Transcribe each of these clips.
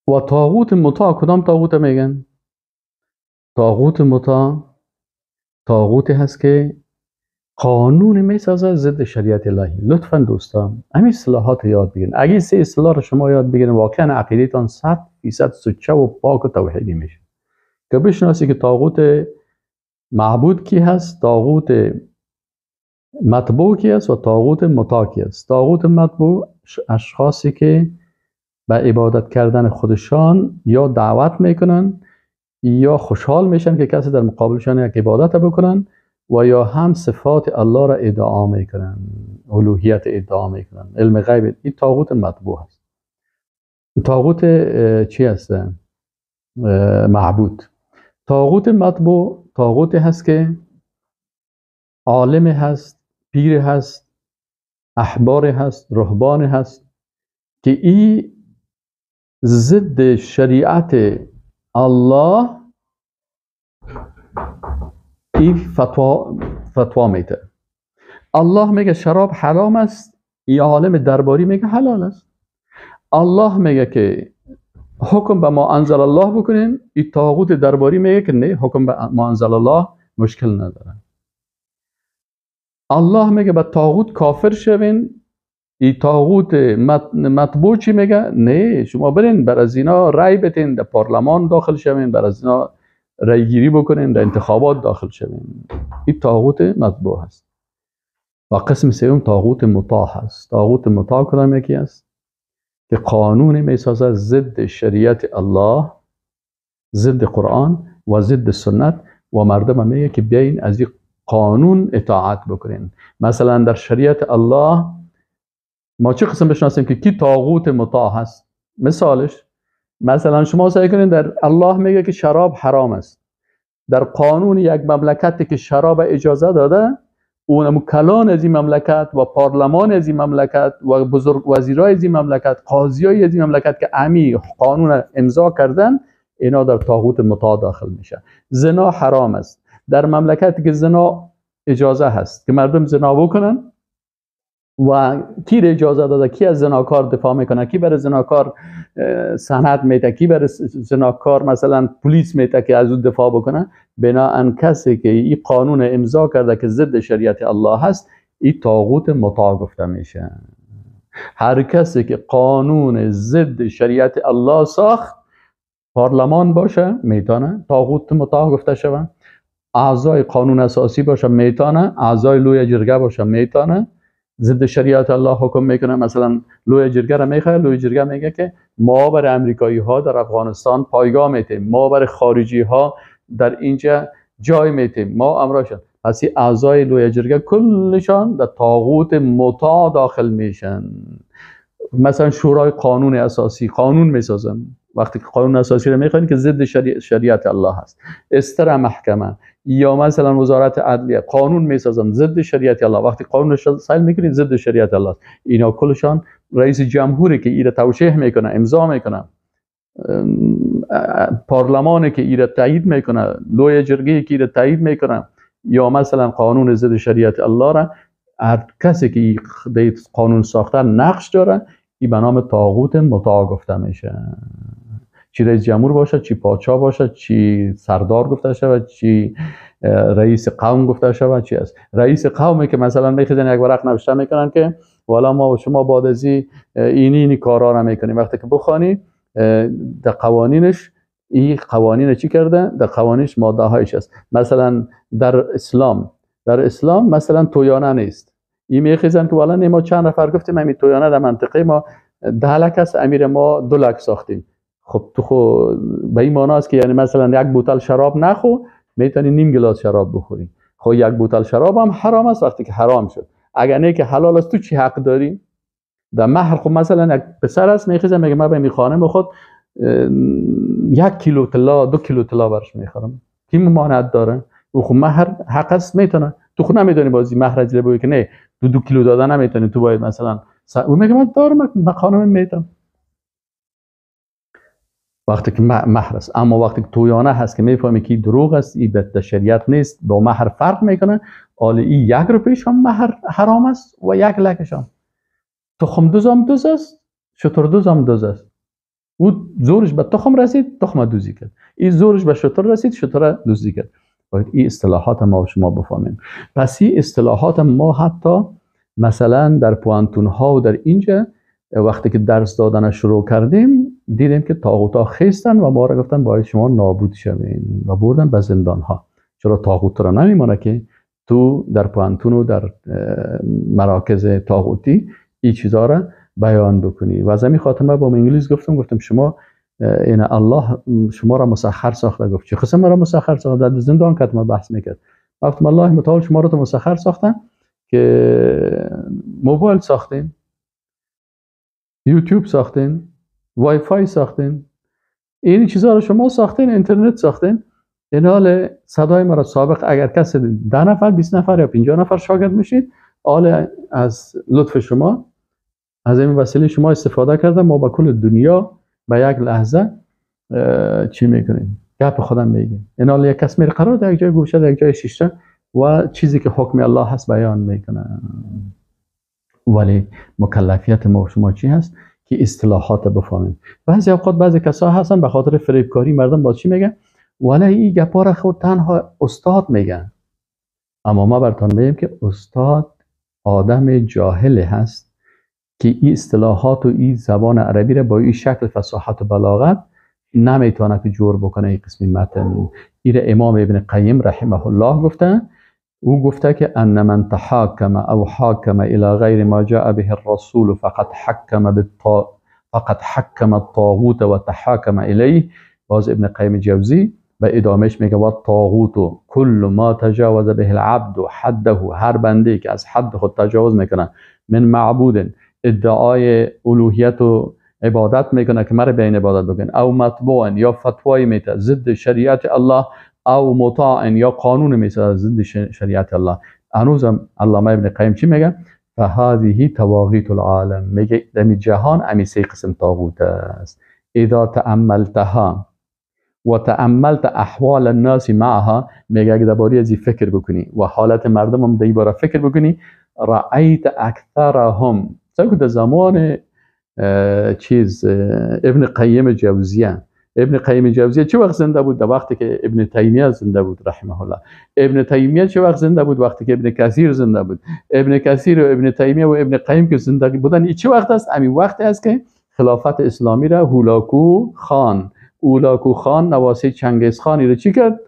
و طاغوت مطاع کدام طاغوت میگن؟ طاغوت مطاع طاغوتی هست که قانون میسازه ضد شریعت الهی. لطفا دوستان همین اصطلاحات یاد بگیرین. اگه سه اصطلاح رو شما یاد بگیرین واقعا عقیده‌تان 100% سوچه و پاک و توحیدی میشه. که بشناسی که طاغوت معبود کی هست، طاغوت مطبوع کی است و طاغوت مطاع کی است. طاغوت مطبوع اشخاصی که به عبادت کردن خودشان یا دعوت میکنن یا خوشحال میشن که کسی در مقابلشان یک عبادت بکنن و یا هم صفات الله را ادعا میکنن، الوهیت ادعا میکنن، علم غیب. این طاغوت مطبوع هست. طاغوت چی هست؟ معبود. طاغوت مطبوع طاغوتی هست که عالم هست، پیر هست، احبار هست، رهبان هست که این ضد شریعت الله این فتوا میده. الله میگه شراب حرام است، این عالم درباری میگه حلال است. الله میگه که حکم به ما انزل الله بکنین، این طاغوت درباری میگه که نه، حکم به ما انزل الله مشکل نداره. الله میگه به طاغوت کافر شوین، این طاغوت مطبوع چی میگه؟ نه، شما برین بر از اینا رای بتین، در پارلمان داخل شوین، بر از اینا رای گیری بکنین، در انتخابات داخل شوین. این طاغوت مطبوع هست. و قسم سوم طاغوت مطاع هست. طاغوت مطاع کدام یکی است؟ که قانون میسازه ضد شریعت الله، ضد قرآن و ضد سنت و مردم میگه که بیاین از این قانون اطاعت بکنین. مثلا در شریعت الله ما چه قسم بشناسیم که کی طاغوت مطاع هست؟ مثالش مثلا شما سعی کنین در الله میگه که شراب حرام است، در قانون یک مملکتی که شراب اجازه داده، اونم کلان از این مملکت و پارلمان از این مملکت و بزرگ وزیرای از این مملکت، قاضیای از این مملکت که امی قانون امضا کردن، اینا در طاغوت مطاع داخل میشه. زنا حرام است، در مملکتی که زنا اجازه هست که مردم زنا بکنن و کی اجازه داده، کی از زناکار دفاع میکنه، کی برای زناکار سند میده، کی برای زناکار مثلا پلیس میده که از او دفاع بکنه. بناهن کسی که این قانون امضا کرده که ضد شریعت الله هست، این طاغوت مطاع گفته میشه. هر کسی که قانون ضد شریعت الله ساخت، پارلمان باشه میتونه طاغوت مطاع گفته شوه، اعضای قانون اساسی باشه میتونه، اعضای لوی جرگه باشه میتونه ضد شریعت الله حکم میکنه. مثلا لوی جرگه را میخواد، لوی جرگه میگه که ما بر امریکایی ها در افغانستان پایگاه میتیم، ما بر خارجی ها در اینجا جای میتیم، ما امراشن. پس اعضای لوی جرگه کلشان در طاغوت مطاع داخل میشن. مثلا شورای قانون اساسی قانون میسازن، وقتی که قانون اساسی رو میخوان که ضد شریعت الله هست، استر محکمه یا مثلا وزارت عدلیه قانون میسازن ضد شریعت الله، وقتی قانون رو سیل میکنید ضد شریعت الله است. اینا کلشان رئیس جمهوری که ایره توشیح میکنه، امضا میکنه، پارلمانی که ایره تایید میکنه، لوی جرگه که ایره تایید میکنه، یا مثلا قانون ضد شریعت الله را هر کسی که قانون ساختن نقش داره، این به نام طاغوت مطاع گفته میشه. چی رئیس جمهور باشه، چی پادشاه باشه، چی سردار گفته شود، چی رئیس قوم گفته شود، چی است. رئیس قومی که مثلا میخیزن یک ورق نوشته میکنن که والا ما و شما بعد از اینی کارا را میکنیم. وقتی که بخوانی در قوانینش، این قوانین چی کرده؟ در قوانینش ماده هایش است. مثلا در اسلام مثلا تویانه نیست. این میخیزن که والا ما چند نفر گفتیم همین تویانه در منطقه ما 10 لک است، امیر ما 2 لک ساختیم. خب تو خو به این معنی است که یعنی مثلا یک بوتل شراب نخو، میتونی نیم گلاس شراب بخوری. خب یک بوتل شراب هم حرام است وقتی که حرام شد. اگر نه که حلال است تو چی حق داری؟ در مهر خب مثلا یک پسر است میخیزه میگه من به می خانم خود 1 کیلو طلا 2 کیلو طلا برش میخرم، کی ممانعت داره؟ او خب مهر حق است میتونه. تو خود نمیدونی بازی مهر از بگی که نه تو 2 کیلو دادن نمیتونی، تو باید مثلا او میگه من دارم من خانم میتونم. وقتی که مهر است. اما وقتی که تویانه هست که میفهمی که دروغ است، این به شریعت نیست، با مهر فرق میکنه. آلی این 1 روپیش هم مهر حرام است و 1 لکش هم. تخم دوز هم دوز است، شتر دوز هم دوز است. او زورش به تخم رسید، تخم دوزی کرد. این زورش به شتر رسید، شتر دوزی کرد. باید این اصطلاحات ما و شما بفهمیم. پس این اصطلاحات ما حتی مثلا در پوانتون ها و در اینجا وقتی که درس دادن شروع کردیم، دیدیم که طاغوت ها خیستن و ما را گفتن باید شما نابود شوین و بردن به زندان ها. چرا طاغوت را نمیمانه که تو در پوانتون و در مراکز طاغوتی این چیزا را بیان بکنی. و از همین خاطر من با انگلیس گفتم شما این الله شما را مسخر ساخته. گفت چه قسم را مسخر ساخته؟ در زندان که ما بحث میکرد، گفتم الله متعال شما را مسخر ساخته که موبایل ساختین، یوتیوب ساختین، وای فای ساختین، این چیزا رو شما ساختین، اینترنت ساختین. این حال صدای ما را سابق اگر کسی 10 نفر 20 نفر یا 50 نفر شاگرد میشید، حال از لطف شما، از این وسیله شما استفاده کردم، ما با کل دنیا به یک لحظه چی میکنیم؟ گپ خودم میگیم. این حال یک کس میره قرار در یک جای گوشه، در یک جای شیشته و چیزی که حکم الله هست بیان میکنه. ولی مکلفیت ما و شما چی هست؟ که اصطلاحات بفهمیم. بعضی اوقات بعضی کسا هستن به خاطر فریبکاری مردم با چی میگن؟ ولی این گپا را خود تنها استاد میگن. اما ما براتون میگیم که استاد آدم جاهل هست که این اصطلاحات و این زبان عربی را با این شکل فصاحت و بلاغت نمیتونه که جور بکنه. این قسمی متن این امام ابن قیم رحمه الله گفته، او گفته که ان من تحاکم او حاکم الى غیر ما جاء به الرسول فقد حکم الطاغوت و تحاکم الیه. باز ابن قیم جوزی به ادامهش میگه و الطاغوت کل ما تجاوز به العبد حده، هر بنده که از حد خود تجاوز میکنه، من معبود، ادعای الوهیت و عبادت میکنه که مرا به این عبادت بکن، او مطبوع یا فتوای میته ضد شریعت الله، او مطاع یا قانون میسازه ضد شریعت الله. هنوزم علامه ابن قیم چی میگه؟ فهذه طواغیت العالم، میگه در جهان امی سه قسم طاغوت است. اذا تأملتها و تأملت احوال الناس معها، میگه اگه درباره از فکر بکنی و حالت مردم هم در باره فکر بکنی، رأیت اکثرهم. در زمان چیز ابن قیم جوزیه، ابن قیم جوزیه چه وقت زنده بود؟ در وقتی که ابن تیمیه زنده بود رحمه الله. ابن تیمیه چه وقت زنده بود؟ وقتی که ابن کثیر زنده بود. ابن کثیر و ابن تیمیه و ابن قیم که زنده بودن، این چه وقت است؟ همین وقت است که خلافت اسلامی را هولاکو خان، هولاکو خان نواسه چنگیز خان ایره چی کرد؟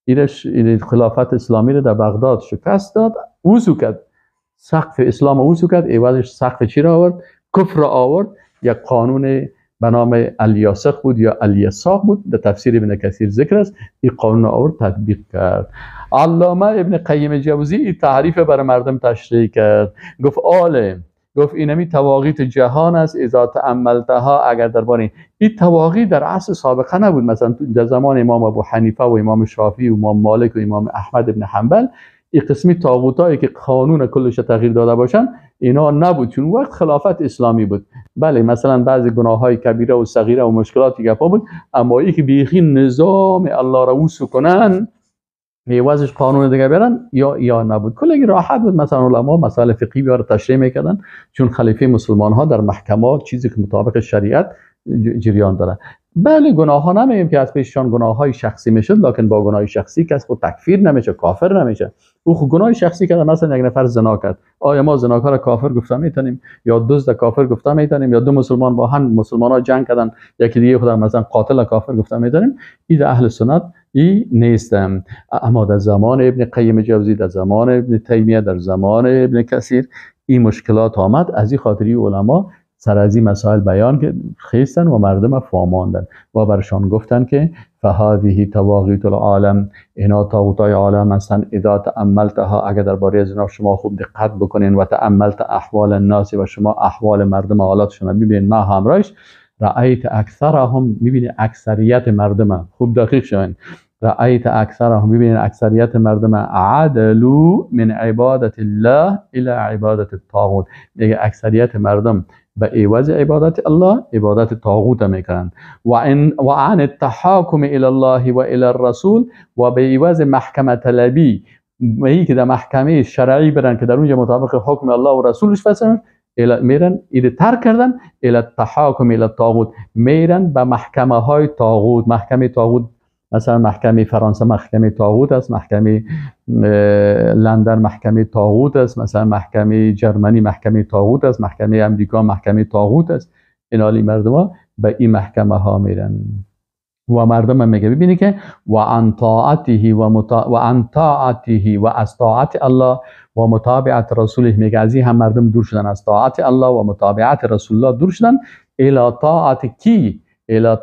ایره خلافت اسلامی را در بغداد شکست داد، وضو کرد، سقف اسلام وضو کرد، عوضش سقف چی را آورد؟ کفر را آورد. یک قانون به نام الیاسق بود یا الیساق بود، در تفسیر ابن کثیر ذکر است. این قانون آورد تطبیق کرد. علامه ابن قیم جوزی این تعریف برای مردم تشریح کرد، گفت عالم، گفت اینمی طواغیت جهان است، اذا تأملتها، اگر درباره این طواغیت در عصر سابقه نبود، مثلا در زمان امام ابو حنیفه و امام شافعی و امام مالک و امام احمد ابن حنبل، این قسمی طاغوتایی که قانون کلش تغییر داده باشن اینا نبود، چون وقت خلافت اسلامی بود. بله مثلا بعضی گناه‌های کبیره و صغیره و مشکلاتی گپا بود، اما ای که بیخی نظام الله را وصو کنن میوازش قانون دیگه برن یا نبود. کلی راحت بود. مثلا علما مسائل فقهی بیار تشریح میکردن، چون خلیفه مسلمان ها در محکمات چیزی که مطابق شریعت جریان داره. بله گناه ها نمیگیم که از پیششان گناه های شخصی میشد، لکن با گناه شخصی کس خود تکفیر نمیشه، کافر نمیشه. او خود گناه شخصی کرد، مثلا یک نفر زنا کرد، آیا ما زناکار کافر گفته میتونیم؟ یا دزد کافر گفته میتونیم؟ یا دو مسلمان با هم مسلمان ها جنگ کردن، یکی دیگه خود مثلا قاتل کافر گفته میتونیم؟ این اهل سنت ای نیستم. اما در زمان ابن قیم جوزی، در زمان ابن تیمیه، در زمان ابن کثیر این مشکلات آمد. از این خاطری علما سر از این مسائل بیان که خیستن و مردم فاماندن و برشان گفتن که فهذه طواغیت العالم، اینا طاغوتای عالم هستن. اذا تأملتها، اگر درباره از اینا شما خوب دقت بکنین، و تأملت احوال الناس، و شما احوال مردم حالاتشون ببینین، ما همراهش رأیت اکثرهم، میبینی اکثریت مردم، خوب دقیق شوین، رأیت اکثرهم، میبینین اکثریت مردم عدلوا من عبادت الله الى عبادت الطاغوت، میگه اکثریت مردم به عوض عبادت الله عبادت طاغوت میکنند، و عن التحاکم الى الله و الى الرسول، و به عوض محکمه طلبی، به که در محکمه شرعی برن که در اونجا مطابق حکم الله و رسولش فصل، میرن ایره ترک کردن، الی التحاکم الی الطاغوت، میرن به محکمه های طاغوت. محکمه طاغوت مثلا محکمه فرانسه محکمه طاغوت است، محکمه لندن محکمه طاغوت است، مثلا محکمه جرمنی محکمه طاغوت است، محکمه امریکا محکمه طاغوت است. این حالی مردم ها به این محکمه ها میرن و مردم هم میگه ببینی که و عن طاعته و عن طاعته و از طاعت الله و متابعت رسوله، میگه از این هم مردم دور شدن، از طاعت الله و متابعت رسول الله دور شدن، الی طاعت کی؟ الی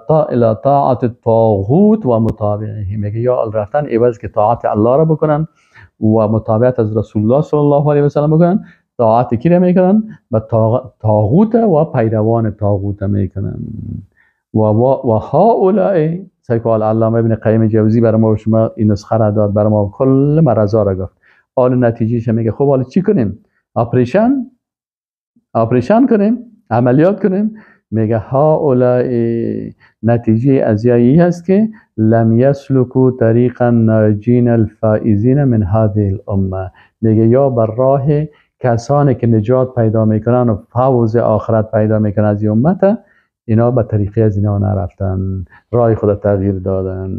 طاعت طاغوت و متابعه. میگه یا رفتن عوض که طاعت الله را بکنن و متابعت از رسول الله صلی الله علیه و سلم بکنن، طاعت کی را میکنن؟ و طاغوت و پیروان طاغوت میکنن. و هؤلاء سیکو علامه ابن قیم جوزی برای ما و شما این نسخه را داد، برای ما کل مرضا را گفت. حال نتیجهش میگه خب حالا چی کنیم؟ operation کنیم، عملیات کنیم. میگه هؤلاء نتیجه از یایی هست که لم یسلکوا طریق الناجین الفائزین من هذه الامه. میگه یا بر راه کسانی که نجات پیدا میکنن و فوز آخرت پیدا میکنن از این امت، اینا به طریقی از اینا نرفتن، راه خود تغییر دادن.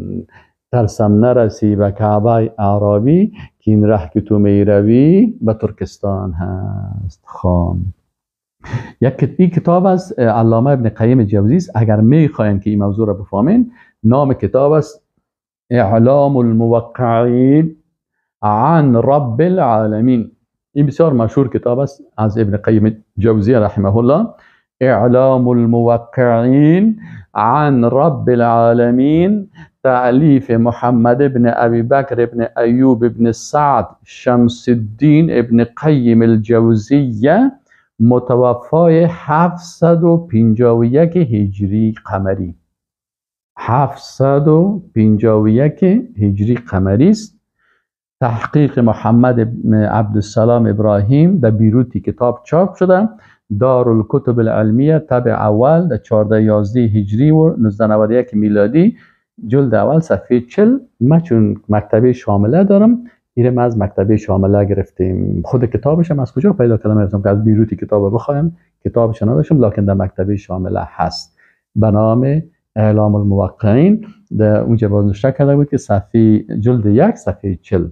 ترسم نرسی به کعبه اعرابی که این ره که تو میروی به ترکستان هست. خام یک این کتاب از علامه ابن قیم جوزی است. اگر میخواین که این موضوع را بفهمین، نام کتاب است اعلام الموقعین عن رب العالمین. این بسیار مشهور کتاب است از ابن قیم جوزی رحمه الله. اعلام الموقعین عن رب العالمین، تألیف محمد ابن ابی بکر ابن ایوب ابن سعد شمس الدین ابن قیم الجوزیه، متوفای 751 هجری قمری. 751 هجری قمری است. تحقیق محمد ابن عبدالسلام ابراهیم در بیروتی کتاب چاپ شده، دارالکتب العلمیه طبع اول در 1411 هجری و 1991 میلادی، جلد اول صفحه 40. من چون مکتبه شامله دارم، اینه من از مکتبه شامله گرفتیم. خود کتابش هم از کجا پیدا کردم؟ گرفتم که از بیروتی کتاب بخوایم، کتابش نداشتم، لکن در مکتبه شامله هست به نام اعلام الموقعین. در اونجا باز نوشته کرده بود که صفحه جلد 1 صفحه 40.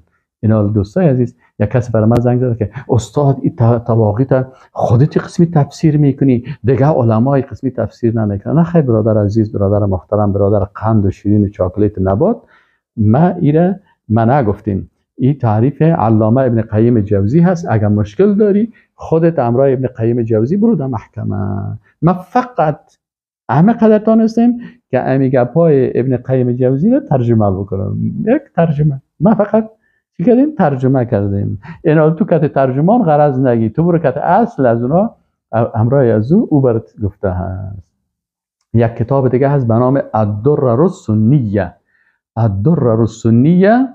اینا دوستای عزیز، یک کسی برای من زنگ زد که استاد این تواقیت خودت قسمی تفسیر میکنی، دیگه علمای قسمی تفسیر نمیکنن. نه خیر برادر عزیز، برادر محترم، برادر قند و شیرین و چاکلیت نبات، ما ایره ما نگفتیم. این تعریف علامه ابن قیم جوزی هست. اگر مشکل داری خودت امرای ابن قیم جوزی برو در محکمه. ما فقط همه قدر تانستیم که امی گپای ابن قیم جوزی رو ترجمه بکنم، یک ترجمه. ما فقط چی کردیم؟ ترجمه کردیم. اینا تو کت ترجمان غرض نگی، تو برو کت اصل از اونا همراه از او برات گفته هست. یک کتاب دیگه هست به نام الدرر السنیه. الدرر السنیه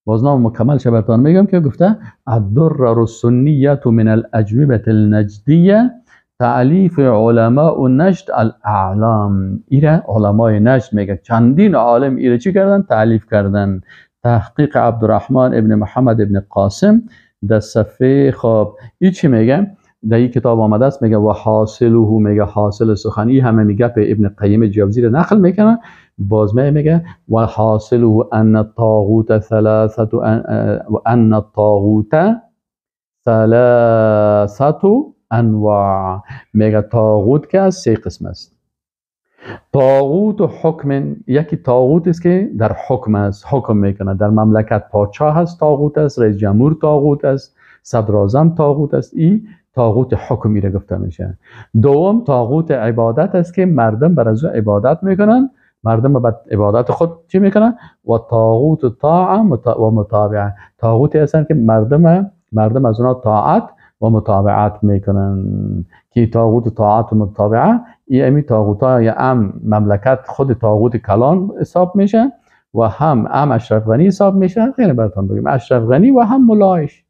باز نام مکمل شه براتون میگم که گفته الدرر السنیه من الاجوبه النجدیه تألیف علماء نجد الاعلام. ایره علمای نجد میگه چندین عالم ایره چی کردن؟ تألیف کردن. تحقیق عبدالرحمن ابن محمد ابن قاسم در صفحه خب این چی میگه؟ در این کتاب آمده است، میگه و حاصله، میگه حاصل سخنی همه میگه به ابن قیم جوزی رو نقل میکنه. باز میگه و حاصله ان الطاغوت ثلاثه و ان الطاغوت ثلاثه انواع. میگه طاغوت که از سه قسم است. طاغوت و حکم، یکی طاغوت است که در حکم است، حکم میکنه در مملکت، پادشاه هست طاغوت است، رئیس جمهور طاغوت است، صدر اعظم طاغوت است. این طاغوت حکمی را گفته میشه. دوم طاغوت عبادت است که مردم بر از او عبادت میکنن، مردم بر عبادت خود چی میکنن؟ و طاغوت طاعه و متابعه، طاغوتی هستن که مردم از اونا طاعت و متابعت میکنن. که طاغوت طاعت و متابعه این امی طاغوت ها یا ام مملکت خود طاغوت کلان حساب میشه و هم ام اشرف غنی حساب میشه. خیلی براتون بگیم اشرف غنی و هم ملاهش،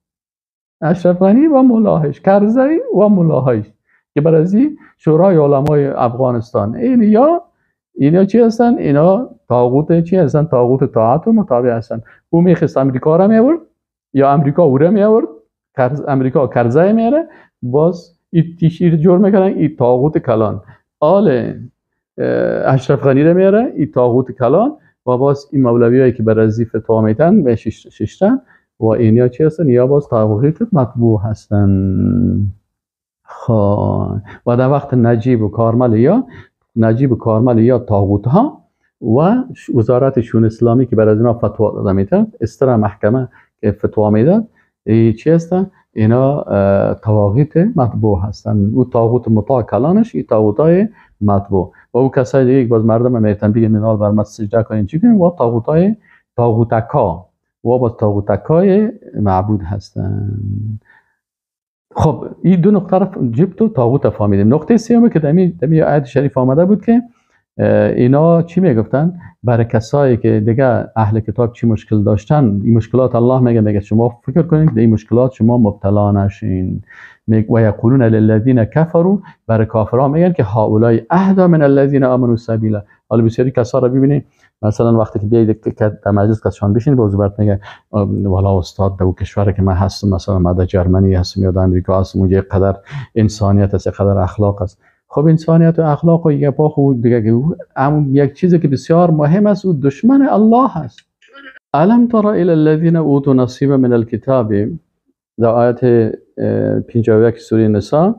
اشرف غنی و ملاهش، کرزی و ملاهش که برازی شورای علمای افغانستان. این یا اینا چی هستن؟ اینا طاغوت چی هستن؟ طاغوت طاعت و متابع هستن. او میخواست امریکا را میآورد یا امریکا او را میآورد، امریکا کرزی میاره، باز این تیشیر جور میکنن، این طاغوت کلان. آل اشرف غنی رو میاره، این طاغوت کلان. و باز این مولویایی که بر ازی فتوا میتن به ششتن و اینیا چی هستن؟ یا باز طاغوت مطبوع هستن. خب و در وقت نجیب و کارمل یا نجیب و کارمل یا طاغوت ها و وزارت شون اسلامی که بر از اینا فتوا داده میتن، استرا محکمه که فتوا میداد، چی هستن؟ اینا طواغیت مطبوع هستن. او طاغوت مطاع کلانش، این طاغوتای مطبوع. و او کسای دیگه باز مردم میتن بگن اینا بر ما سجده کنین چی کنین، و طاغوتای طاغوتکا و باز طاغوتکای معبود هستن. خب این دو نقطه رو جبت و طاغوت فهمیدیم. نقطه سوم که دمی آیت شریف آمده بود که اینا چی میگفتن؟ برای کسایی که دیگه اهل کتاب چی مشکل داشتن، این مشکلات الله میگه شما فکر کنید که این مشکلات شما مبتلا نشین. و یقولون للذین کفروا، برای کافرها میگن که هؤلاء اهدی من الذین آمنوا سبیلا. حالا بسیاری کسا رو ببینید، مثلا وقتی که بیاید که در مجلس کسشان بشین، باز برات میگه والا استاد در کشوری که من هستم، مثلا من در جرمنی هستم یا در امریکا هستم، اونجا قدر انسانیت است، قدر اخلاق است. خب انسانیت و اخلاق و یک پا دیگه یک چیزی که بسیار مهم است، او دشمن الله است. الم تر الی الذین اوتوا نصیبا من الکتاب، در آیت 51 سوره نساء،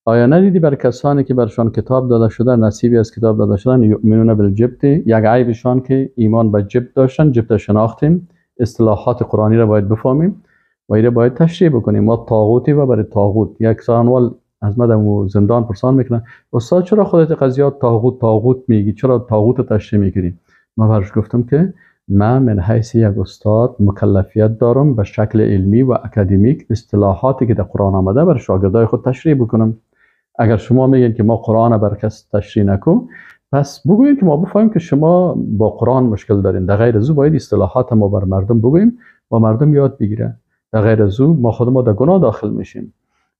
آیا ندیدی بر کسانی که برشان کتاب داده شده، نصیبی از کتاب داده شدن، یؤمنون بالجبت، یک عیبشان که ایمان به جبت داشتن، جبت شناختیم، اصطلاحات قرآنی را باید بفهمیم و ایره باید تشریح بکنیم. ما طاغوتی و برای طاغوت یک سانوال از مدم زندان پرسان میکنن استاد چرا خودت قضیات طاغوت طاغوت میگی، چرا طاغوت تشریح میکنی؟ من برش گفتم که من حیث یک استاد مکلفیت دارم به شکل علمی و اکادمیک اصطلاحاتی که در قرآن آمده بر شاگردای خود تشریح بکنم. اگر شما میگین که ما قرآن بر کس تشریح نکن، پس بگوییم که ما بفهمیم که شما با قرآن مشکل دارین. در غیر از او باید اصطلاحات ما بر مردم بگوییم و مردم یاد بگیره. در غیر از او ما خود ما در گناه داخل میشیم.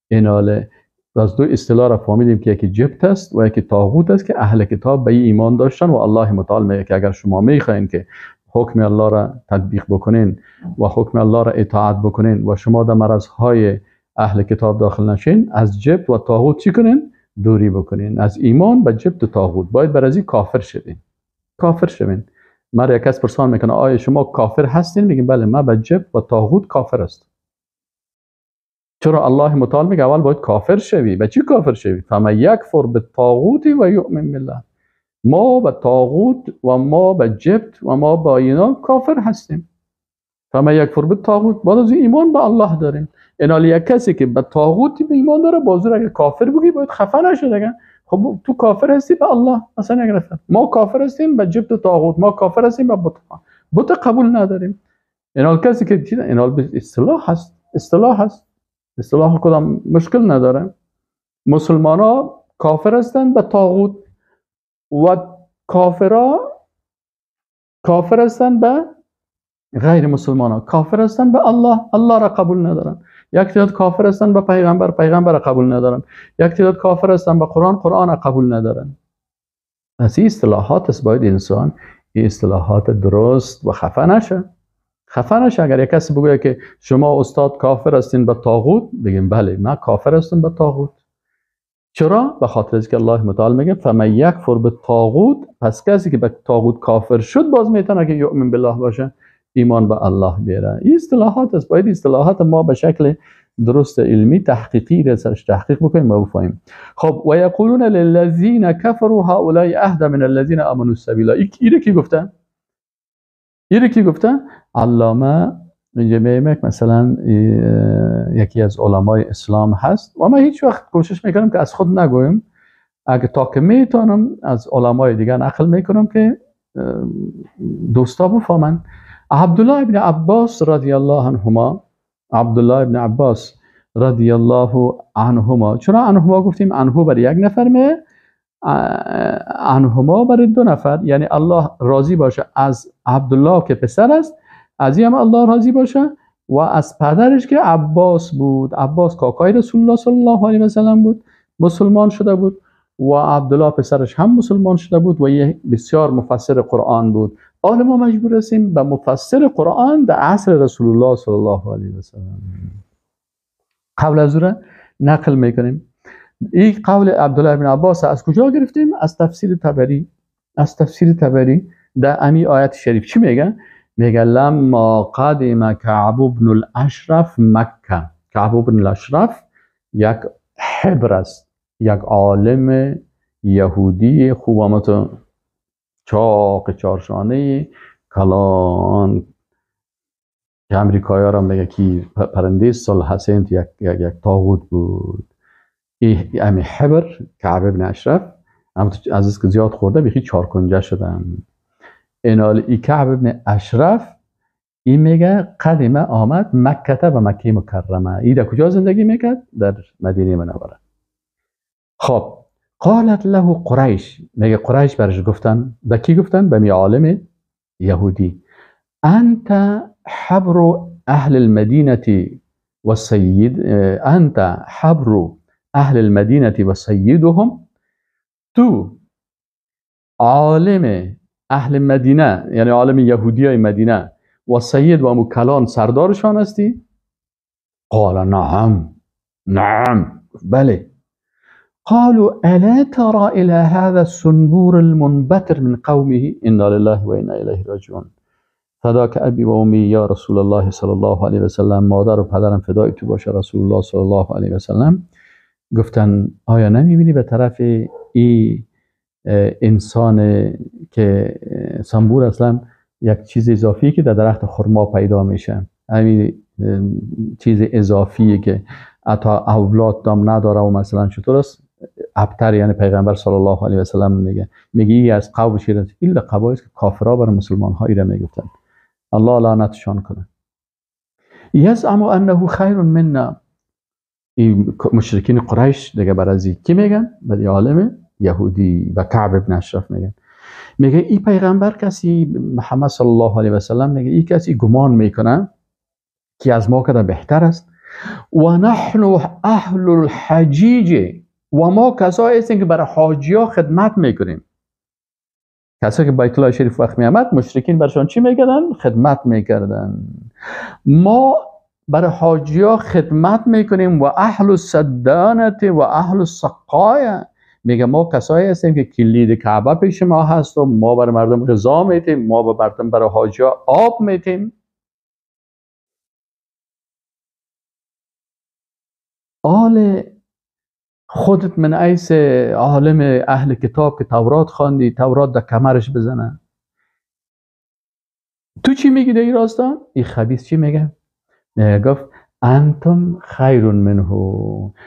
ایناله از دو اصطلاح را فهمیدیم که یکی جبت است و یکی طاغوت است که اهل کتاب به ایمان داشتن و الله متعال میگه که اگر شما میخواین که حکم الله را تطبیق بکنین و حکم الله را اطاعت بکنین و شما در مرضهای اهل کتاب داخل نشین، از جبت و طاغوت چی کنین؟ دوری بکنین. از ایمان به جبت و طاغوت باید بر از این کافر شوین. کافر شوین. مرا یک کس پرسان میکنه آیا شما کافر هستین؟ میگیم بله، من به جبت و طاغوت کافر هستم. چرا الله متعال میگه اول باید کافر شوی؟ به چی کافر شوی؟ فمن یکفر بالطاغوت و یؤمن بالله. ما به طاغوت و ما به جبت و ما با اینا کافر هستیم. فمن یکفر بالطاغوت، بعد از ایمان به الله داریم. اینا یک کسی که به طاغوت به ایمان داره، باز اگه کافر بگی باید خفه نشه دیگه. خب تو کافر هستی به الله، مثلا یک نفر ما کافر هستیم به جبت و طاغوت، ما کافر هستیم به بت، بت قبول نداریم. اینا کسی که اینا اصطلاح هست، اصطلاح هست، اصطلاح کدام مشکل نداره. مسلمان ها کافر هستند به طاغوت و کافرها کافر هستند به غیر مسلمان ها، کافر هستند به الله، الله را قبول ندارن. یک تعداد کافر هستند به پیغمبر، پیغمبر را قبول ندارن. یک تعداد کافر هستند به قرآن، قرآن را قبول ندارن. پس این اصطلاحات است، باید انسان این اصطلاحات درست و خفه نشه. خفه نشه. اگر یک کسی بگوید که شما استاد کافر هستین به طاغوت، بگیم بله من کافر هستم به طاغوت. چرا؟ به خاطر اینکه الله متعال میگه فمن یکفر بالطاغوت، پس کسی که به طاغوت کافر شد باز میتونه که یؤمن بالله باشه، ایمان به الله بیاره. این اصطلاحات است، باید اصطلاحات ما به شکل درست علمی تحقیقی را سرش تحقیق بکنیم و بفهمیم. خب و یقولون للذین کفروا هؤلاء اهدی من الذین آمنوا سبیلا. اینو کی گفته؟ اینو کی گفته؟ علامه اینجا میگم مثلا یکی از علمای اسلام هست و من هیچ وقت کوشش میکنم که از خود نگویم، اگه تا که میتونم از علمای دیگه نقل میکنم که دوستا بفهمن. عبدالله ابن عباس رضی الله عنهما، عبدالله ابن عباس رضی الله عنهما، چرا عنهما گفتیم؟ عنه بر یک نفر می، عنهما بر دو نفر، یعنی الله راضی باشه از عبدالله که پسر است، از این هم الله راضی باشه و از پدرش که عباس بود. عباس کاکای رسول الله صلی الله علیه و سلم بود، مسلمان شده بود و عبدالله پسرش هم مسلمان شده بود و یه بسیار مفسر قرآن بود. حالا ما مجبور هستیم به مفسر قرآن در عصر رسول الله صلی الله علیه و سلم قبل از او را نقل میکنیم. این قول عبدالله بن عباس از کجا گرفتیم؟ از تفسیر طبری. از تفسیر طبری در امی آیت شریف چی میگه؟ میگه لما قدم کعب بن الاشرف مکه. کعب بن الاشرف یک حبر است، یک عالم یهودی خوب آمد، چاق چارشانه کلان که امریکایی را میگه که پرنده صلح حسین یک طاغوت بود. این امی حبر کعب بن اشرف هم از که زیاد خورده بیخی چارکنجه شدن. اینال ای کعب بن اشرف این میگه قدیمه آمد مکه و مکه مکرمه. ای در کجا زندگی میکرد؟ در مدینه منوره. خب قالت له قریش، میگه قریش برش گفتن، به کی گفتن؟ به می عالم یهودی، انت حبر اهل المدینه و سید، انت حبر اهل المدینه و سیدهم. تو عالم اهل مدینه، یعنی عالم یهودی های مدینه، و سید و مکلان سردارشان هستی؟ قال نعم، نعم، بله. قالوا الا ترى الى هذا السنبور المنبتر من قومه انا لله وانا الیه راجعون. فداک ابی و امی یا رسول الله صلی الله علیه و سلم، مادر و پدرم فدای تو باشه رسول الله صلی الله علیه و سلم. گفتن آیا نمیبینی به طرف ای انسان که سنبور اصلا یک چیز اضافی که در درخت خرما پیدا میشه، همین چیز اضافیه که حتی اولاد دام نداره و مثلا چطور است ابتر، یعنی پیغمبر صلی الله علیه و سلم میگه ای از قوم شیرت الا قبایل که کافرها بر مسلمان ها ایره میگفتن، الله لعنتشان کنه. یزعم انه خیر منا. این مشرکین قریش دیگه بر از کی میگن؟ بر عالم یهودی و کعب ابن اشرف میگن. میگه ای پیغمبر کسی محمد صلی الله علیه و سلم، میگه ای کسی گمان میکنه که از ما کده بهتر است، و نحن اهل الحجیج، و ما کسایی هستیم که برای حاجی ها خدمت میکنیم. کسایی که بیت الله شریف وقت میامد مشرکین برشان چی میکردن؟ خدمت میکردن. ما برای حاجی ها خدمت میکنیم و اهل السدانت و اهل السقایه. میگه ما کسایی هستیم که کلید کعبه پیش ما هست و ما برای مردم غذا میتیم، ما برای حاجی ها آب میتیم. آل خودت من عیس عالم اهل کتاب که تورات خواندی، تورات در کمرش بزنه، تو چی میگی در این راستان؟ این خبیث چی میگه؟ گفت انتم خیر منه،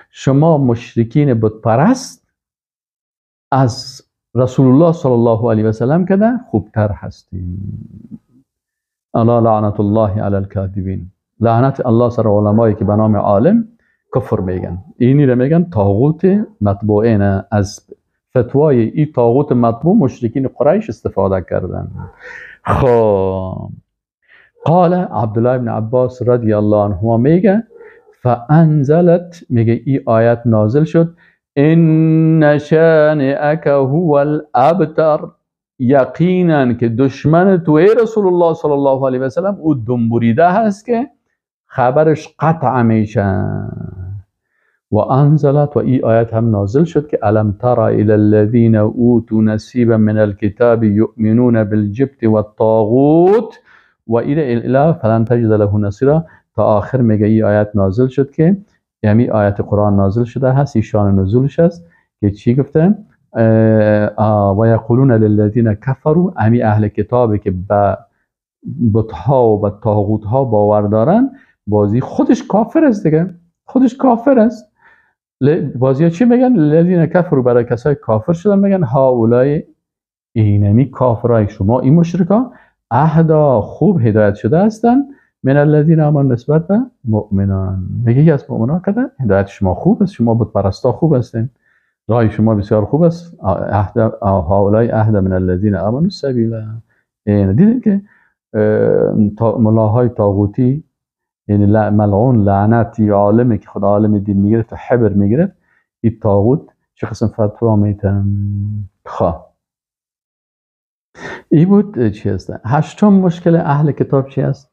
شما مشرکین بت پرست از رسول الله صلی الله علیه و سلم کده خوبتر هستیم. الله لعنت الله علی الکاذبین، لعنت الله سر علمایی که به نام عالم کفر میگن. اینی رو میگن طاغوت مطبوعین. از فتوای این طاغوت مطبوع مشرکین قریش استفاده کردن. خب قال عبدالله بن عباس رضی الله عنهما میگه فانزلت، میگه این آیت نازل شد، ان شانئک هو الابتر، یقینا که دشمن تو ای رسول الله صلی الله علیه و سلم او دنبوریده هست که خبرش قطع میشه. و انزلت، و ای آیت هم نازل شد که الم تر الى الذین اوتوا نصیبا من الكتاب یؤمنون بالجبت والطاغوت و الى فلن تجد له نصیرا تا آخر. میگه ای آیت نازل شد که یعنی آیت قرآن نازل شده هست، شان نزولش هست که چی گفته؟ و یقولون للذین کفروا، امی اهل کتابی که به بت‌ها و به طاغوت‌ها باور دارن، بازی خودش کافر است دیگه، خودش کافر است. بازی ها چی میگن؟ الذین کفروا، برای کسای کافر شدن میگن هاولای، اینمی کافرای شما، این مشرکا، اهدا خوب هدایت شده هستن، من الذین آمنوا نسبت به مؤمنان. میگه یکی از مؤمنان کده هدایت شما خوب است، شما بت پرستا خوب هستین، رای شما بسیار خوب است. هاولای اهدا من الذین آمنوا سبیلا. دیدین که ملاهای طاغوتی، یعنی ملعون لعنت، عالمی که خدا عالم دین میگرفت و حبر میگرفت، این طاغوت چه قسم فتوا میتن. خواه ای بود چی هست؟ هشتم مشکل اهل کتاب چی است؟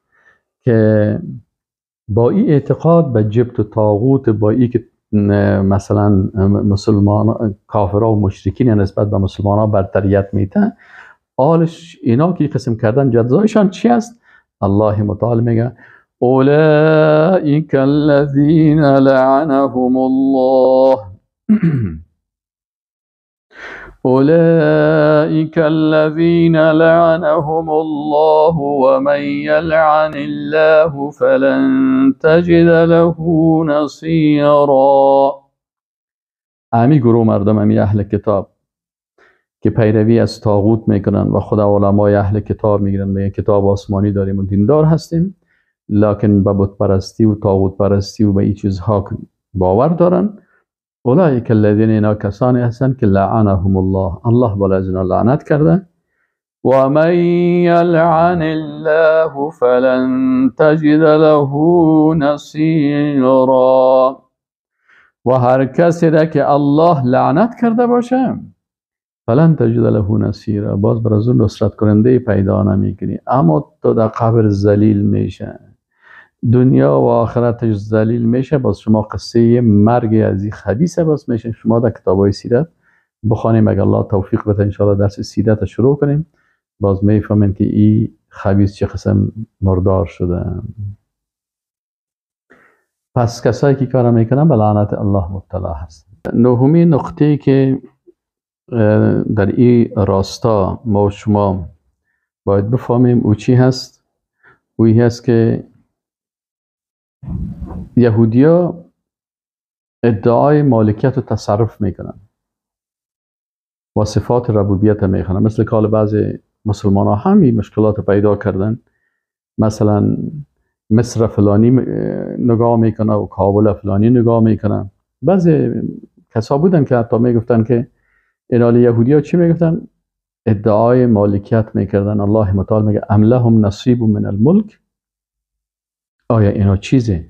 که با این اعتقاد به جبت و طاغوت، با این که مثلا مسلمان کافرها و مشرکین نسبت به مسلمان ها برتریت میته، آلش اینا که قسم کردن جزایشان چی است؟ الله متعال میگه اولئک الذین لعنهم الله اولئک الذین لعنهم الله ومن یلعن الله فلن تجد له نصیرا. امی گروه مردم، امی اهل کتاب که پیروی از طاغوت میکنن و خدا علمای اهل کتاب میگیرن، میگن کتاب آسمانی داریم و دیندار هستیم، لکن به بت پرستی و طاغوت پرستی و به این چیزها باور دارن. اولئک الذین، اینا کسانی هستند که لعنهم الله، الله بالا از اینا لعنت کرده. و من یلعن الله فلن تجد له نصیرا. و هر کسی را که الله لعنت کرده باشه فلن تجد له نصیرا، باز بر از اون نصرت کننده پیدا نمیکنی، اما تو در قبر ذلیل میشه، دنیا و آخرتش ذلیل میشه. باز شما قصه مرگ از این خبیثه باز میشه. شما در کتابای سیرت بخوانیم، اگر الله توفیق بده انشاءالله درس سیرت شروع کنیم، باز میفهمیم که این خبیث چه قسم مردار شده. پس کسایی که کار میکنن به لعنت الله مبتلا هست. نهمین نقطه که در این راستا ما و شما باید بفهمیم او چی هست؟ او این هست که یهودیا ادعای مالکیت و تصرف میکنن و صفات ربوبیت میکنن، مثل که حال بعضی مسلمان ها همین مشکلات پیدا کردن. مثلا مصر فلانی نگاه میکنه و کابل فلانی نگاه میکنه. بعضی کسا بودن که حتی میگفتن که اینال یهودی ها چی میگفتن؟ ادعای مالکیت میکردن. الله متعال میگه ام لهم نصیب من الملک، آیا اینا چیزی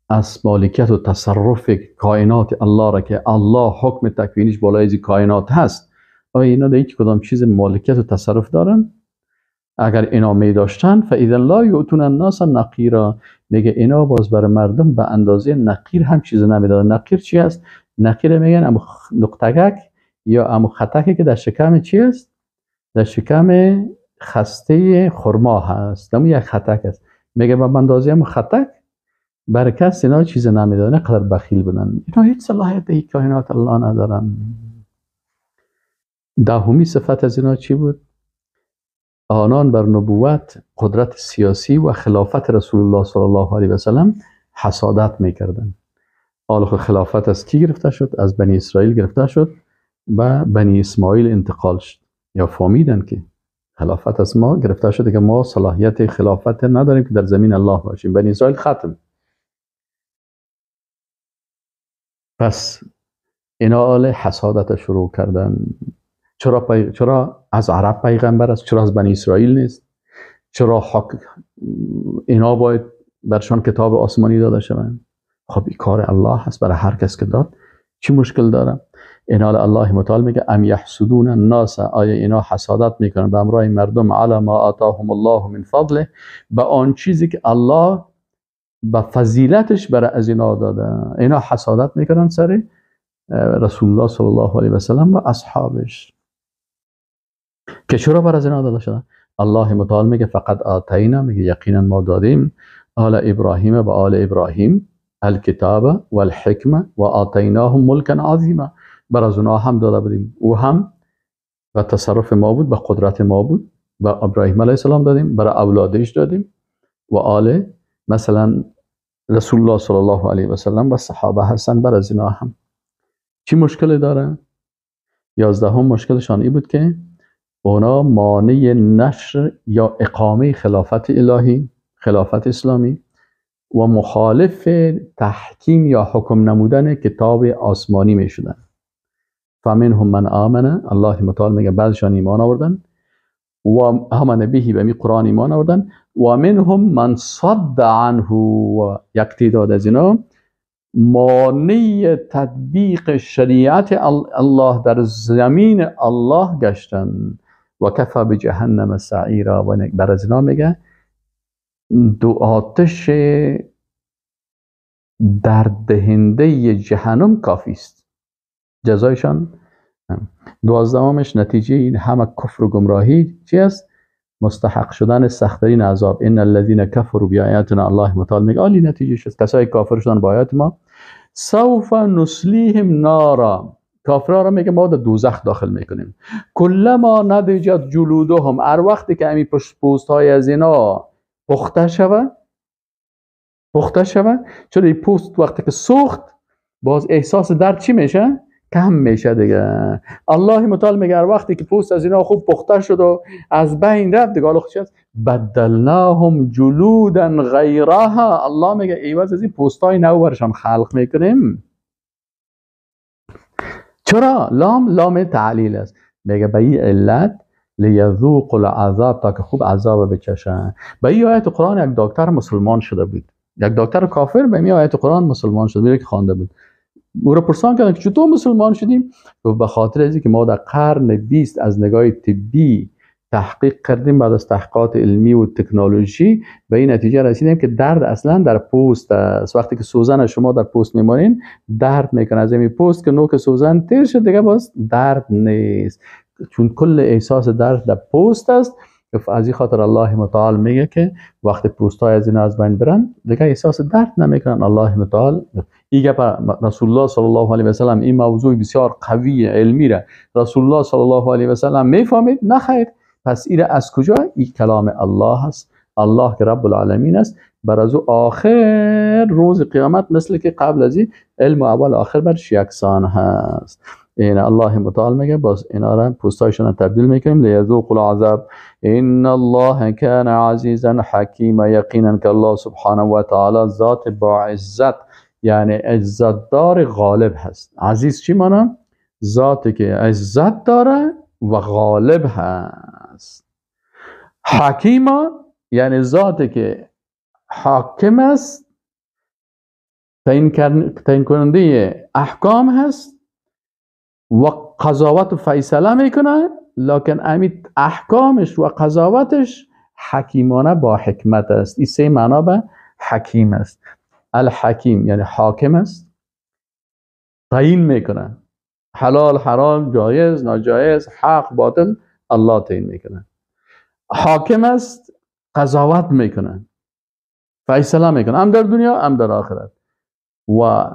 از مالکیت و تصرف کائنات الله را که الله حکم تکوینیش بالای از کائنات هست، آیا اینا در هیچ کدام چیز مالکیت و تصرف دارن؟ اگر اینا می داشتن فاذا لا یؤتون الناس نقیرا، میگه اینا باز بر مردم به اندازه نقیر هم چیز نمیدادن. نقیر چی است؟ نقیر میگن امو نقطگک یا امو خطکی که در شکم چی است؟ در شکم خسته خرما هست، امو یک خطک است. میگه به اندازه امو خطک بر کس اینا چیز نمیدادن، قدر بخیل بودن. اینا هیچ صلاحیت در کائنات الله ندارن. دهمی صفت از اینا چی بود؟ آنان بر نبوت، قدرت سیاسی و خلافت رسول الله صلی الله علیه و سلم حسادت میکردن. حالا خلافت از کی گرفته شد؟ از بنی اسرائیل گرفته شد و بنی اسماعیل انتقال شد. یا فهمیدن که خلافت از ما گرفته شده که ما صلاحیت خلافت نداریم که در زمین الله باشیم. بنی اسرائیل ختم. پس اینا آل حسادت شروع کردن. چرا از عرب پیغمبر است؟ چرا از بنی اسرائیل نیست؟ چرا اینا باید برشان کتاب آسمانی داده شوند؟ خب این کار الله هست، برای هر کس که داد چی مشکل داره؟ اینا الله متعال میگه ام یحسدون الناس، آیا اینا حسادت میکنن به امرای مردم علی ما آتاهم الله من فضله، به آن چیزی که الله به فضیلتش برای از اینا داده. اینا حسادت میکنن سر رسول الله صلی الله علیه و سلم و اصحابش که چرا بر از اینا داده شده؟ الله متعال میگه فقط آتینا، میگه یقینا ما دادیم آل ابراهیم و آل ابراهیم الکتاب والحکمه و آتیناهم ملکا عظیما، بر از اونها هم داده بودیم، او هم و تصرف ما بود، به قدرت ما بود، و ابراهیم علیه السلام دادیم، برای اولادش دادیم و آل مثلا رسول الله صلی الله علیه و سلم و صحابه هستن، بر از اینا هم چی مشکل داره؟ 11 مشکلشان ای بود که اونا مانع نشر یا اقامه خلافت الهی، خلافت اسلامی و مخالف تحکیم یا حکم نمودن کتاب آسمانی می شدن. فمنهم من آمن، الله متعال میگه بعضشان ایمان آوردن و آمن به، به می قرآن ایمان آوردن، و منهم من صد عنه، و یک تعداد از اینا مانع تطبیق شریعت الله در زمین الله گشتن. و کفا به جهنم سعیرا، و بر از اینا میگه دو آتش درد دهنده جهنم کافی است جزایشان. 12مش نتیجه این همه کفر و گمراهی چی است؟ مستحق شدن سخت‌ترین عذاب. ان الذين كفروا بآیاتنا، الله متعال میگه عالی نتیجه شد، کسایی کافر شدن با آیات ما، سوف نسلیهم نارا، کافرها را میگه ما در دوزخ داخل میکنیم. کلما نضجت جلودهم، هر وقتی که امی پوست های از اینا پخته شوه، پخته شوه، چون این پوست وقتی که سوخت باز احساس درد چی میشه؟ کم میشه دیگه. الله متعال میگه هر وقتی که پوست از اینا خوب پخته شد و از بین رفت دیگه، حالا چی است؟ بدلناهم جلودا غیرها، الله میگه عوض از این پوستای نو برشان خلق میکنیم. چرا؟ لام لام تعلیل است. میگه به این علت لیذوق العذاب، تا که خوب عذاب بچشن. به این آیت قرآن یک دکتر مسلمان شده بود، یک دکتر کافر به این آیت قرآن مسلمان شده بود که خوانده بود. او را پرسان کردن که چطور مسلمان شدیم؟ به خاطر از اینکه ما در قرن 20 از نگاه طبی تحقیق کردیم، بعد از تحقیقات علمی و تکنولوژی به این نتیجه رسیدیم که درد اصلا در پوست است. وقتی که سوزن شما در پوست میمانین درد میکنه، از این پوست که نوک سوزن تیر شد دیگه باز درد نیست، چون کل احساس درد در پوست است. از این خاطر الله متعال میگه که وقتی پوست های از اینا از بین برن دیگه احساس درد نمیکنن. الله متعال این رسول الله صلی الله علیه و سلم این موضوع بسیار قوی علمی را رسول الله صلی الله علیه و سلم میفهمید؟ نه خیر. پس این از کجا؟ این کلام الله است، الله که رب العالمین است. بر از او آخر روز قیامت مثل که قبل از این علم اول آخر برش یکسان هست. این الله متعال میگه باز اینا را پوستایشون تبدیل میکنیم لیذوقوا العذاب ان الله کان عزیزا حکیما. یقینا که الله سبحانه و تعالی ذات با عزت، یعنی عزت دار غالب هست. عزیز چی مانا؟ ذاتی که عزت داره و غالب هست. حکیما یعنی ذاتی که حاکم است، تعیین کننده احکام هست و قضاوت و فیصله میکنه، لکن امید احکامش و قضاوتش حکیمانه با حکمت است. این سه معنا به حکیم است. الحکیم یعنی حاکم است، تعیین میکنه حلال حرام، جایز ناجایز، حق باطل، الله تعیین میکنه. حاکم است، قضاوت میکنه، فیصله میکنه، هم در دنیا هم در آخرت. و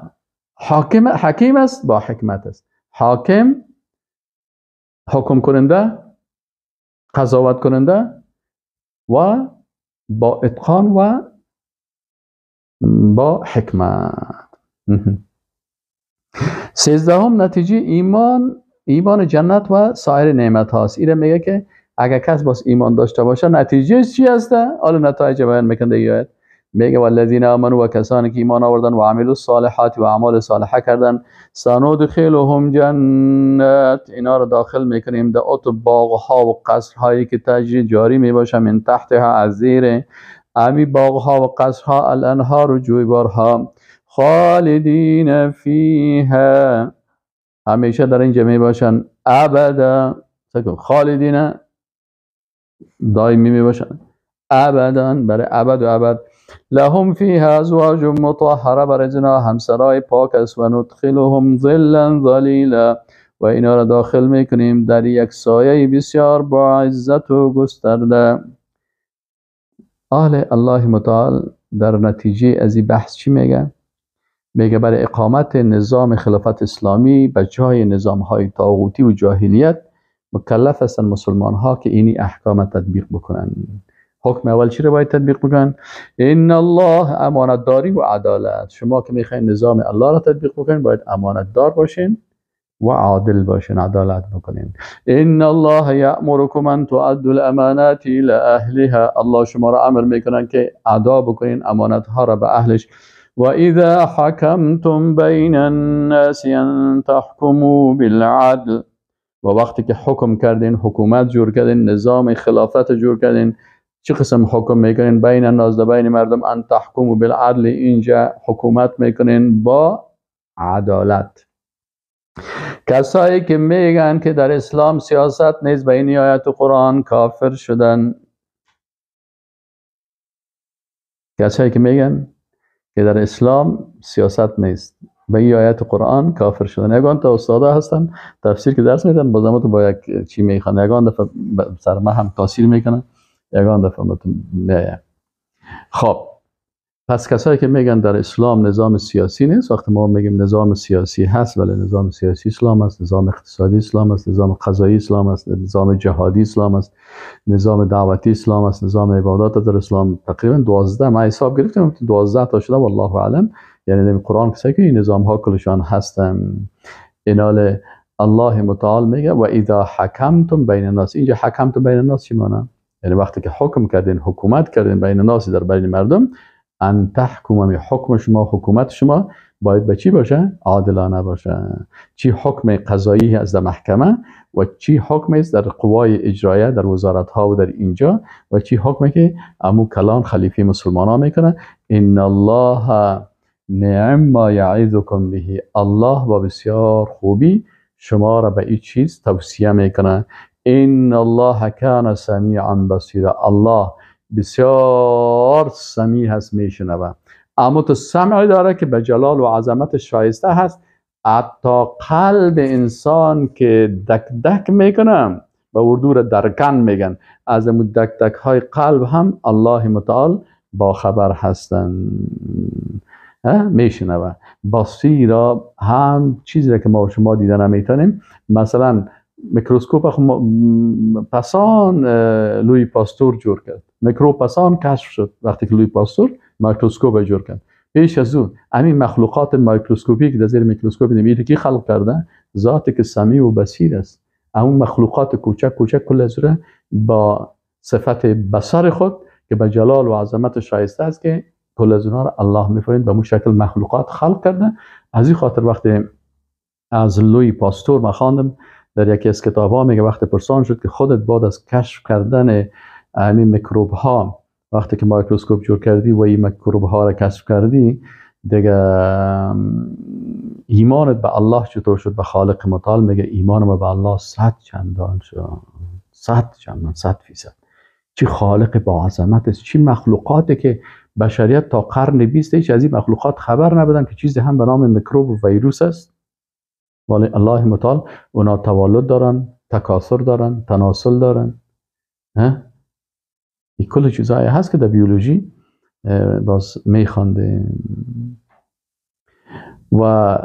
حاکم حکیم است، با حکمت است. حاکم حکم کننده، قضاوت کننده و با اتقان و با حکمت. 13 نتیجه ایمان، ایمان جنت و سایر نعمت هاست. اینه میگه که اگر کس باز ایمان داشته باشه نتیجه چی هسته؟ حالا نتایج بیان میکنه دیگه. میگه والذین آمنوا و کسانی که ایمان آوردن و عملوا الصالحات و اعمال صالحه کردن، سندخلهم جنات، اینا رو داخل میکنیم در ات باغ ها و قصر هایی که تجری جاری میباشه، من تحتها از زیر امی باغ ها و قصرها، الانهار و جویبارها، خالدین فیها، همیشه در اینجا میباشن، ابدا، خالدین دائمی میباشن، ابدا برای ابد و ابد. لهم فیها ازواج مطهره، برای اینا همسرای پاک است. و ندخلهم ظلا ظلیلا، و اینا را داخل میکنیم در یک سایه بسیار با عزت و گسترده. اهل الله متعال در نتیجه از این بحث چی میگه؟ میگه برای اقامت نظام خلافت اسلامی به جای نظام های طاغوتی و جاهلیت مکلف هستند مسلمان ها که اینی احکام تطبیق بکنن. حکم اول چی رو باید تطبیق بکنن؟ ان الله امانتداری و عدالت. شما که میخواین نظام الله را تطبیق بکنین باید امانتدار باشین و عادل باشین، عدالت بکنین. ان الله یأمرکم ان تؤدوا الامانات الى اهلها، الله شما را امر میکنن که ادا بکنین امانت ها را به اهلش. و اذا حکمتم بین الناس ان تحکموا بالعدل، و وقتی که حکم کردین، حکومت جور کردین، نظام خلافت جور کردین، چه قسم حکم میکنین؟ بین الناس، بین مردم، ان تحکموا بالعدل، اینجا حکومت میکنین با عدالت. کسایی که میگن که در اسلام سیاست نیست، به این آیت قرآن کافر شدن. کسایی که میگن که که در اسلام سیاست نیست، به این آیت قرآن کافر شدن. یگان تا استادا هستن تفسیر که درس میدن، بازم تو با یک چی میخوان، یگان دفعه سر ما هم تاثیر میکنه، یگان دفعه میایه. خب پس کسایی که میگن در اسلام نظام سیاسی نیست، وقتی ما میگیم نظام سیاسی هست، ولی نظام سیاسی اسلام است، نظام اقتصادی اسلام است، نظام قضایی اسلام است، نظام جهادی اسلام است، نظام دعوتی اسلام است، نظام عبادات در اسلام تقریبا 12، ما حساب گرفتیم 12 تا شده، والله اعلم. یعنی در قرآن کسایی که این نظام ها کلشان هستن. اینال الله متعال میگه و اذا حکمتم بین الناس. اینجا حکمتم بین الناس چی معنی؟ یعنی وقتی که حکم کردین، حکومت کردین بین الناس، در بین مردم، ان تحکم، حکم شما، حکومت شما باید به چی باشه؟ عادلانه باشه. چی حکم قضایی از در محکمه و چی حکم است در قوای اجرایه در وزارت ها و در اینجا، و چی حکمی که امو کلان خلیفه مسلمان ها میکنه. ان الله نعم ما یعظکم به، الله با بسیار خوبی شما را به این چیز توصیه میکنه. ان الله کان سمیعا بصیرا، الله بسیار سمیع هست، میشنوه. اما تو سمع داره که به جلال و عظمت شایسته هست. حتی قلب انسان که دک دک میکنه، به اردو را درکن میگن، از امو دک دک های قلب هم الله متعال با خبر هستن، میشنوه. بصیرا هم چیزی که ما و شما دیده نمیتونیم. مثلا میکروسکوپ پسان لوی پاستور جور کرد، میکروب پسان کشف شد وقتی که لوی پاستور میکروسکوپ جور کرد. پیش از اون همین مخلوقات میکروسکوپی که در زیر میکروسکوپ دیدیم کی خلق کرده؟ ذاتی که سمیع و بصیر است. اون مخلوقات کوچک کوچک کل از با صفت بصر خود که به جلال و عظمت شایسته است که کل از اونها را الله میفرماید به مو شکل مخلوقات خلق کرده. از این خاطر وقتی از لوی پاستور ما خواندم در یکی از کتاب‌ها، میگه وقتی پرسان شد که خودت بعد از کشف کردن همین میکروب ها، وقتی که میکروسکوپ جور کردی و این میکروب ها را کشف کردی، دیگه ایمانت به الله چطور شد، به خالق متعال؟ میگه ایمان ما به الله 100 چندان شد، 100 چندان، 100%. چی خالق با عظمت است، چی مخلوقاتی که بشریت تا قرن 20 هیچ از این مخلوقات خبر نبودن که چیزی هم به نام میکروب و ویروس است. ولی الله متعال اونا تولد دارن، تکاثر دارن، تناسل دارن. این کل چیزهایی هست که در بیولوژی باز میخوانده. و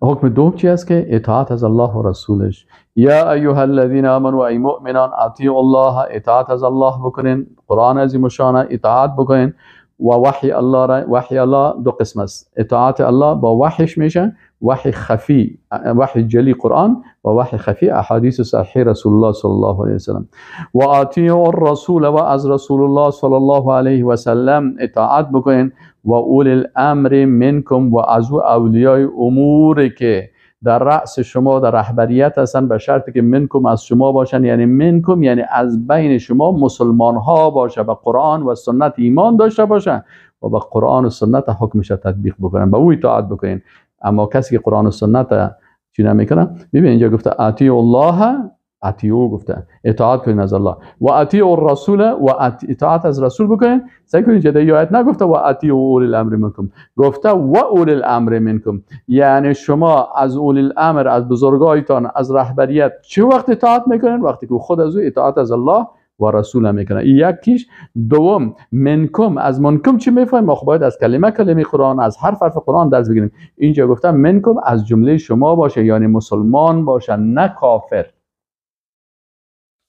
حکم دوم چی است؟ که اطاعت از الله و رسولش. یا ایها الذین آمنوا، ای مؤمنان، اطیعوا الله، اطاعت از الله بکنین، قرآن عظیم الشان اطاعت بکنین و وحی الله را. وحی الله دو قسم است، اطاعت الله با وحیش میشه، وحی خفی، وحی جلی قرآن، و وحی خفی احادیث صحیح رسول الله صلی الله علیه وسلم. و اطیعوا الرسول، و از رسول الله صلی الله علیه و سلم اطاعت بکنین. و اولی الامر منکم، و از اولیای امور که در رأس شما در رهبریت هستن، به شرطی که منکم از شما باشن، یعنی منکم یعنی از بین شما مسلمان ها باشه، به قرآن و سنت ایمان داشته باشن و به قرآن و سنت حکمش تطبیق بکنن، به او اطاعت بکنین. اما کسی که قرآن و سنت چی نمیکنه، ببین اینجا گفته اطیعوا الله، اطیعوا گفته اطاعت کنین از الله، و اطیعوا الرسول، و اطاعت از رسول بکنین. سعی کنین که در آیت نگفته و اطیعوا اولی الامر منکم، گفته و اولی الامر منکم، یعنی شما از اولی الامر، از بزرگایتان، از رهبریت چه وقت اطاعت میکنین؟ وقتی که خود از او اطاعت از الله و رسول میکنه. این یکیش. دوم منکم، از منکم چی میفهمیم؟ ما خب باید از کلمه کلمه قرآن، از حرف حرف قرآن درس بگیریم. اینجا گفتم منکم از جمله شما باشه، یعنی مسلمان باشه، نه کافر،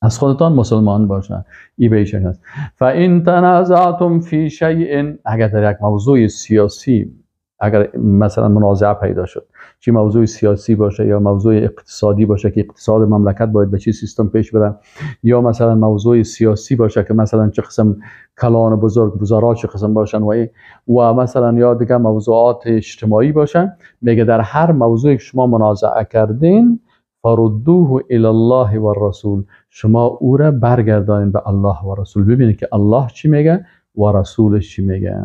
از خودتان مسلمان باشن. این به این شکل است. فان تنازعتم فی شیء، اگر در یک موضوع سیاسی اگر مثلا منازعه پیدا شد، چی موضوع سیاسی باشه یا موضوع اقتصادی باشه که اقتصاد مملکت باید به چه سیستم پیش بره، یا مثلا موضوع سیاسی باشه که مثلا چه قسم کلان و بزرگ وزرا چه قسم باشن و مثلا یا دیگه موضوعات اجتماعی باشه، میگه در هر موضوعی که شما منازعه کردین، فردوه الی الله و الرسول، شما او را برگردانین به الله و رسول. ببینید که الله چی میگه و رسولش چی میگه.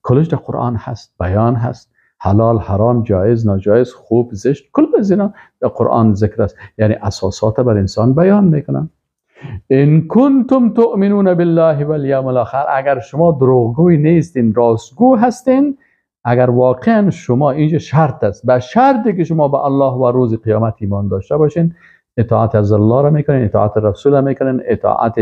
کلش در قرآن هست، بیان هست، حلال حرام، جایز ناجایز، خوب زشت، کل از اینا در قرآن ذکر است. یعنی اساسات بر انسان بیان میکنن. ان کنتم تؤمنون بالله والیوم الاخر، اگر شما دروغگوی نیستین، راستگو هستین، اگر واقعا شما اینجا شرط است، به شرطی که شما به الله و روز قیامت ایمان داشته باشین، اطاعت از الله را میکنین، اطاعت رسول را میکنین، اطاعت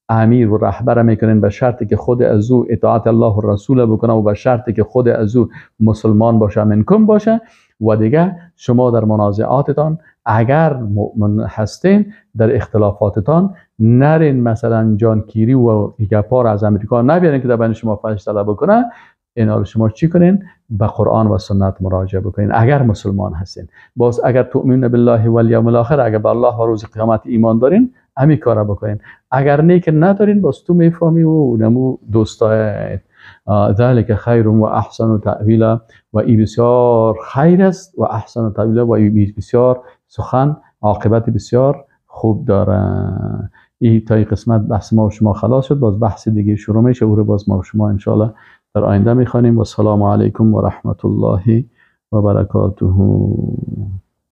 امیر و رهبر را میکنین، به شرطی که خود از او اطاعت الله و رسول بکنه و به شرطی که خود از او مسلمان باشه، منکم باشه. و دیگه شما در منازعاتتان اگر مؤمن هستین، در اختلافاتتان نرین مثلا جان کیری و گپا را از امریکا نبیارین که در بین شما فیصله بکنه. اینا رو شما چی کنین؟ به قرآن و سنت مراجعه بکنین اگر مسلمان هستین. باز اگر تؤمنون بالله و الیوم الاخر، اگر به الله و روز قیامت ایمان دارین، همین کارا بکنین. اگر نه که ندارین، باز تو میفهمی و نمو دوستای ذلك خیر و احسن تأویلا، و ای بسیار خیر است و احسن تأویلا، و ای بسیار سخن عاقبت بسیار خوب داره. ای تا این قسمت بحث ما و شما خلاص شد. باز بحث دیگه شروع میشه، او رو باز ما و شما انشاءالله در آینده میخوانیم. و السلام علیکم و رحمت الله و برکاته.